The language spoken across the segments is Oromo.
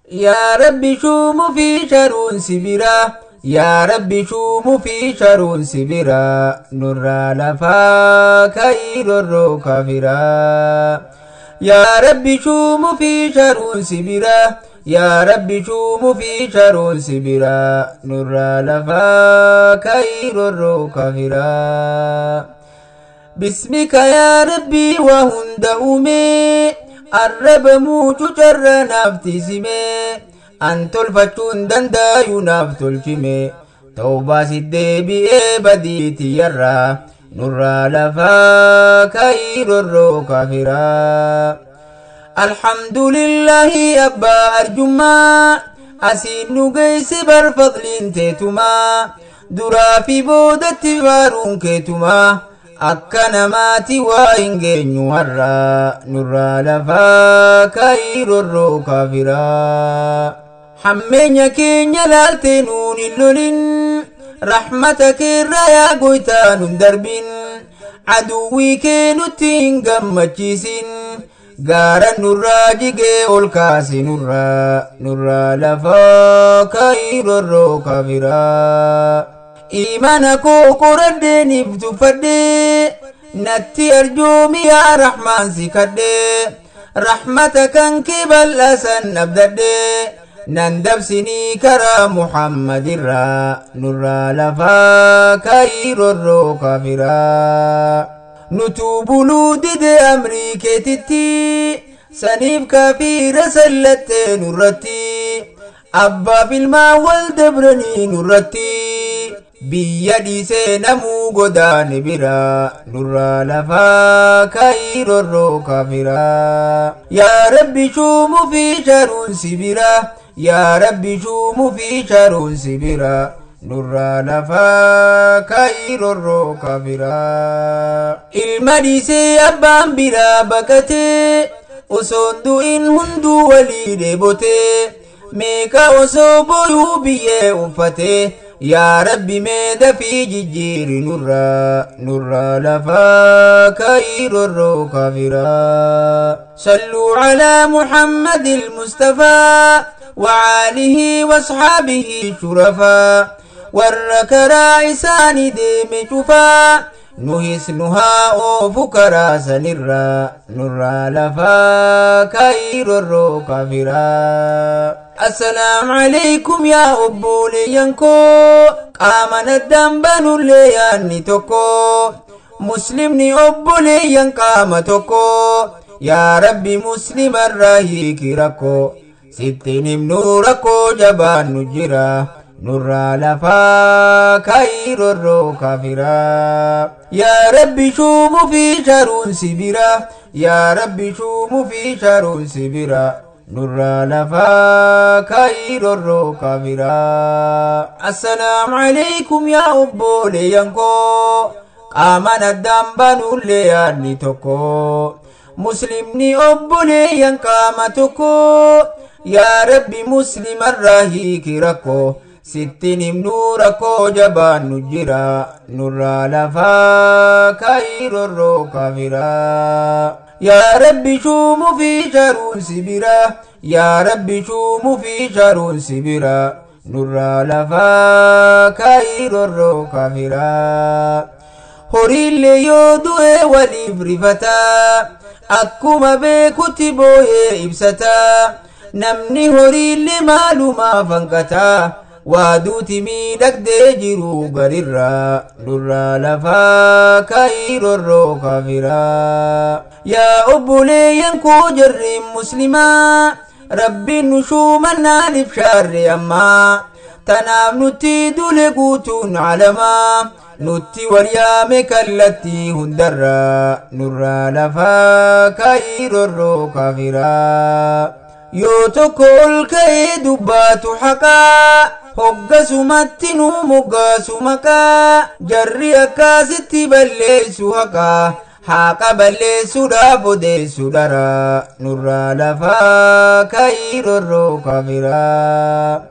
Yaa Rabbi shuumu fi sharuun si bira, yaa Rabbi shuumu fi sharuun si bira, nurraa lafaa ka'ii rorroo kafiraa. Yaa Rabbi shuumu fi sharuun si bira, yaa Rabbi shuumu fi sharuun si bira, nurraa lafaa ka'ii rorroo kafiraa. Bismika yaa Rabbii waa hunda uumee, arraba muucucarra naaf tiisimee, an tolfachuun danda'u naaf tolchime, tawbaa si deebi'ee badiiti yarraa, nurraa lafaa ka'ii rorroo kafiraa. Alhamdulillahi abbaa arjummaa, asiin nu geesse bar fadliin teetumaa, duraa fi boodatti faaruun keetumaa. Akka namaati waa hin geenyu har'a, nurraa lafaa ka'ii rorroo kafiraa. Hammeenya keenya laaltee nuun hin lolin, rahmata keerra yaa goytaa nun darbin, aduwwii kee nutti hin gammachiisin, gaara nurraa jigee ol kaasi nurraa, nurraa lafaa ka'ii rorroo kafiraa. Imaana koo qoradheeniif tuffadhee, natti arjoomi yaa Rahmaan si kadhee, rahmata kan kee bal'aasan abdadhee, nan dabsinii karaa Muhammadirraa, nurraa lafaa ka'ii rorroo kafiraa. Nutuu buluu dide amrii keetitti, saniif kafiira sallattee nurratti, abbaaf ilmaan wal dabranii nurratti, biyya dhiisee namuu godaane bira, nurraa lafaa ka'ii rorroo kafiraa. Yaa Rabbi shuumu fi sharuun si bira, yaa Rabbi shuumu fi sharuun si bira, nurraa lafaa ka'ii rorroo kafiraa. Ilma dhiisee abbaan biraa baqatee, osoon du'in hunduu walii dheebotee, meeqa osoo booyuu biyyee uffatee, yaa Rabbi mee dafii jijjiiri nurraa, nurraa lafaa ka'ii rorroo kafiraa. Salluu calaa Muhammadil Mustafaa وعاله واصحابه شرفا، warra karaa isaanii deeme cufaa, nuhis nuhaa oofu karaa sanirraa, nurraa lafaa ka'ii rorroo kafiraa. Assalaamu alaikum yaa obboleeyyan koo, qaama naddaan baanullee yaadni tokko, muslimni obboleeyyan qaama tokko, yaa Rabbi muslimarraa hiiki rakkoo, sittiin himnuu rakkoo jabaan nu jira, nurraa lafaa ka'ii rorroo kafiraa. Yaa Rabbi shuumu fi sharuun si bira, yaa Rabbi shuumu fi sharuun si bira, nurraa lafaa ka'ii rorroo kafiraa. Assalaamu alaikum yaa obboleeyyan koo, qaamaan addaan baanullee yaadni tokko, muslimni obboleeyyan qaama tokko, yaa Rabbi muslimarraa hiiki rakkoo, sittiin himnuu rakkoo jabaan nu jira, nurraa lafaa ka'ii rorroo kafiraa. Yaa Rabbi shuumu fi sharuun si bira, yaa Rabbi shuumu fi sharuun si bira, nurraa lafaa ka'ii rorroo kafiraa. Horiillee yoo du'e waliif rifataa, akkuma beekutti booyee ibsataa, namni horiillee maalumaaf hanqataa, waa duuti miidhagdee jiru garirraa, nurraa lafaa ka'ii rorroo kafiraa. Yaa obboleeyyan koo jarreen muslimaa, Rabbiin nu shuumannaaniif shaarre ammaa, tanaaf nutti dule guutuun calamaa, nutti waryaame kallattii hundarraa, nurraa lafaa ka'ii rorroo kafiraa. Yoo tokko ol ka'ee dubbaatu haqaa, hoggasumatti nu moggaasu maqaa, jarri akkaasitti balleessu haqaa, haqa balleessuudhaaf odeessu dharaa, nurraa lafaa ka'ii rorroo kafiraa.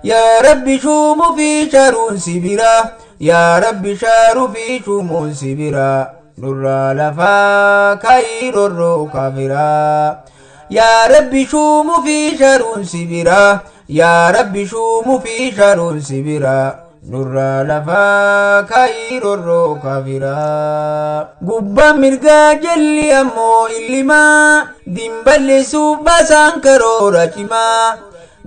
Yaa Rabbi shuumu fi sharuun si bira, yaa Rabbi shaaruu fi shuumuun si bira, nurraa lafaa ka'ii rorroo kafiraa. Yaa Rabbi shuumu fi sharuun si bira, yaa Rabbi shuumu fi sharuun si bira, nurraa lafaa ka'ii roorroo kafiraa. Gubbaan mirgaa jalli ammoo illimaa, diin balleessuuf baasaan karoora cimaa.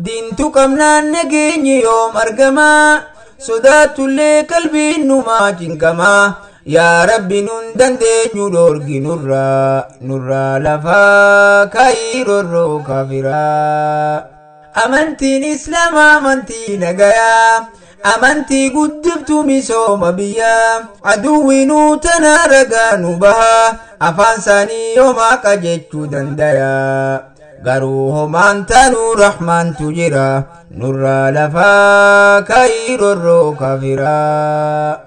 Diintu qabnaan nageenyi yoom argamaa, sodaatullee qalbiin numaa cinqamaa. Yaa Rabbi nun dandeenyu dhoorgi nurraa, nurraa lafaa ka'ii roorroo kafiraa. Amantiin Islaamaa amantii nagayaa, amantii guddiftuu misooma biyyaa. Aduwwiinuu tana ragaa nu bahaa, afaan isaanii yooma qajechuu dandayaa. Garuu homaan tanuu rahmaantu jira, nurraa lafaa ka'ii roorroo kafiraa.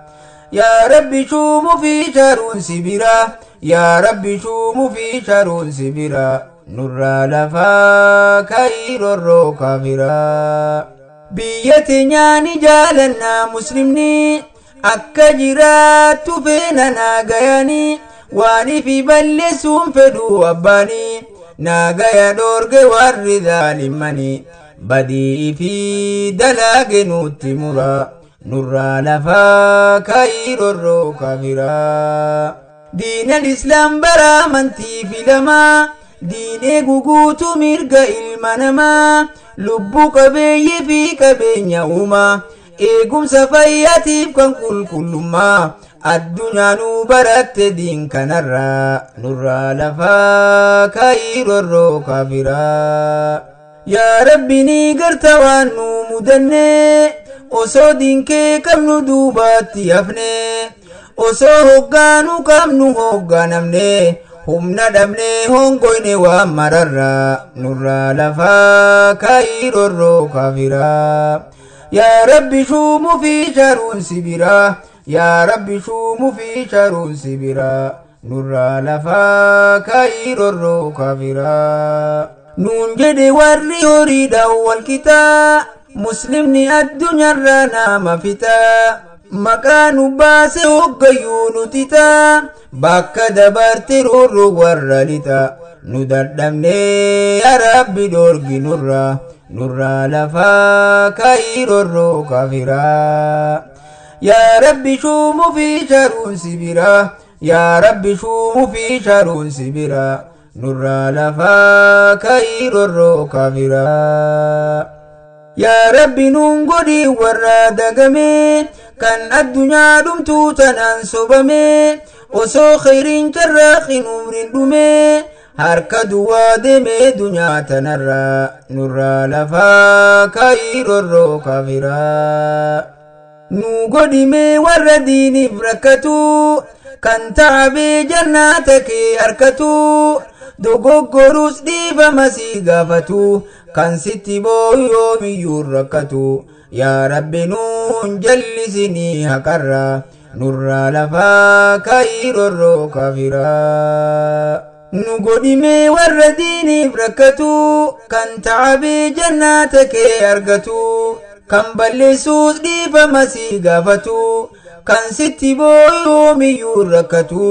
Yaa Rabbi shuumu fi sharuun si bira, yaa Rabbi shuumu fi sharuun si bira, nurraa lafaa ka'ii roorroo kafiraa. Biyya teenyaa ni jaalannaa muslimni, akka jiraattu feena naagayanii, waan ifi balleessuun fedhuu abbaanii, naagaya dhoorge warri zaalimmanii, badii fi dalaage nutti mura. Nurraa lafaa ka'ii roorroo kafiraa. Diinal Islaam bara amantii filamaa, diinee guguutu mirga ilma namaa, lubbuu qabeeyyii fi qabeenya uumaa, eegumsa fayyaatiif kan qulqullummaa, addunyaanuu baratte diin kanarraa, nurraa lafaa ka'ii roorroo kafiraa. Yaa Rabbi ni garta waan nu mudannee, osoo diinkee qabnu duubatti hafne, osoo hoggaanu qabnu hogganamne, humna dhabne hongoyne waan mararraa, nurraa lafaa ka'ii roorroo kafiraa. Yaa Rabbi shuumu fi sharuun si bira, yaa Rabbi shuumu fi sharuun si bira, nurraa lafaa ka'ii roorroo kafiraa. Nuun jedhe warri horiidhaan wal qixaa, muslimni addunyaarraa nama fixaa, maqaa nu baase hoggayyuu nu xixaa, bakka dabarte roorroo warra lixaa, nu dadhabnee yaa Rabbi dhoorgi nurraa, nurraa lafaa ka'ii roorroo kafiraa. Yaa Rabbi shuumu fi sharuun si bira, yaa Rabbi shuumu fi sharuun si bira, nurraa lafaa ka'ii roorroo kafiraa. Yaa Rabbi nuun godhi warra dagamee, kan addunyaa dhumtuu tanaan sobamee, osoo khayriin carraaqin umriin dhumee, harka duwwaa deemee dunyaa tanarraa, nurraa lafaa ka'ii roorroo kafiraa. Nu godhimee warra diiniif rakkatu, kan ta'abee jannaata kee harkatu, dogoggorus dhiifama si gaafatu, kan sitti boo'u yoomiyyuu rakkatu. Yaa Rabbi nuun jallisinii haqarraa, nurraa lafaa ka'ii roorroo kafiraa. Nu godhimee warra diiniif rakkatu, kan ta'abee jannaata kee argatu, kan balleessuus dhiifama si gaafatu, kan sitti boo'u yoomiyyuu rakkatu.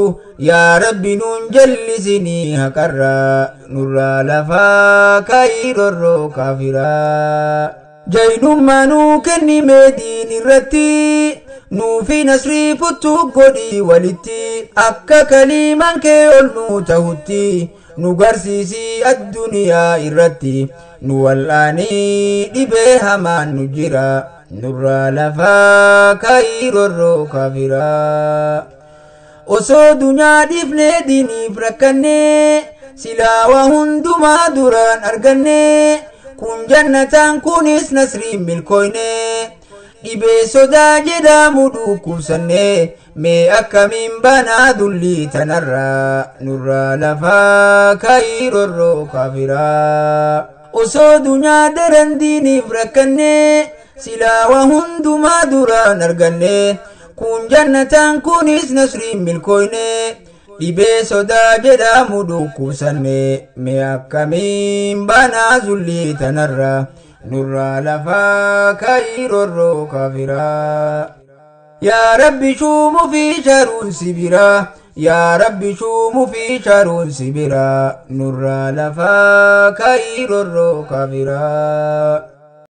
Yaa Rabbi nuun jallisinii haqarraa, nurraa lafaa ka'ii roorroo kafiraa. Jaynummaa nuu kennimee diin irratti, nuufi nasrii futtuu godhii walitti, akka kaliimaan kee ol nuu tahutti, nu garsiisii addunyaa irratti, nu wal'aanii dhibee hamaan nu jira, nurraa lafaa ka'ii roorroo kafiraa. Osoo dunyaa dhiifnee diiniif rakkannee, silaa waa hundumaa duraan argannee, kun jannataan kunis nasriin milkooyne, dhibee sodaa jedhamu dhukkubsannee, mee akkamiin banaa dullii tanarraa, nurraa lafaa ka'ii roorroo kafiraa. Osoo dunyaa daran diiniif rakkannee, silaa waa hundumaa duraan argannee, kun jannataan kunis nasriin milkooyne, dhibee sodaa jedhamu dhukkubsanne, mee akkamiin banaa zullii tanarraa, nurraa lafaa ka'ii roorroo kafiraa. Yaa Rabbi shuumu fi sharuun si bira, Yaa Rabbi shuumu fi sharuun si bira, nurraa lafaa ka'ii rorroo kafiraa.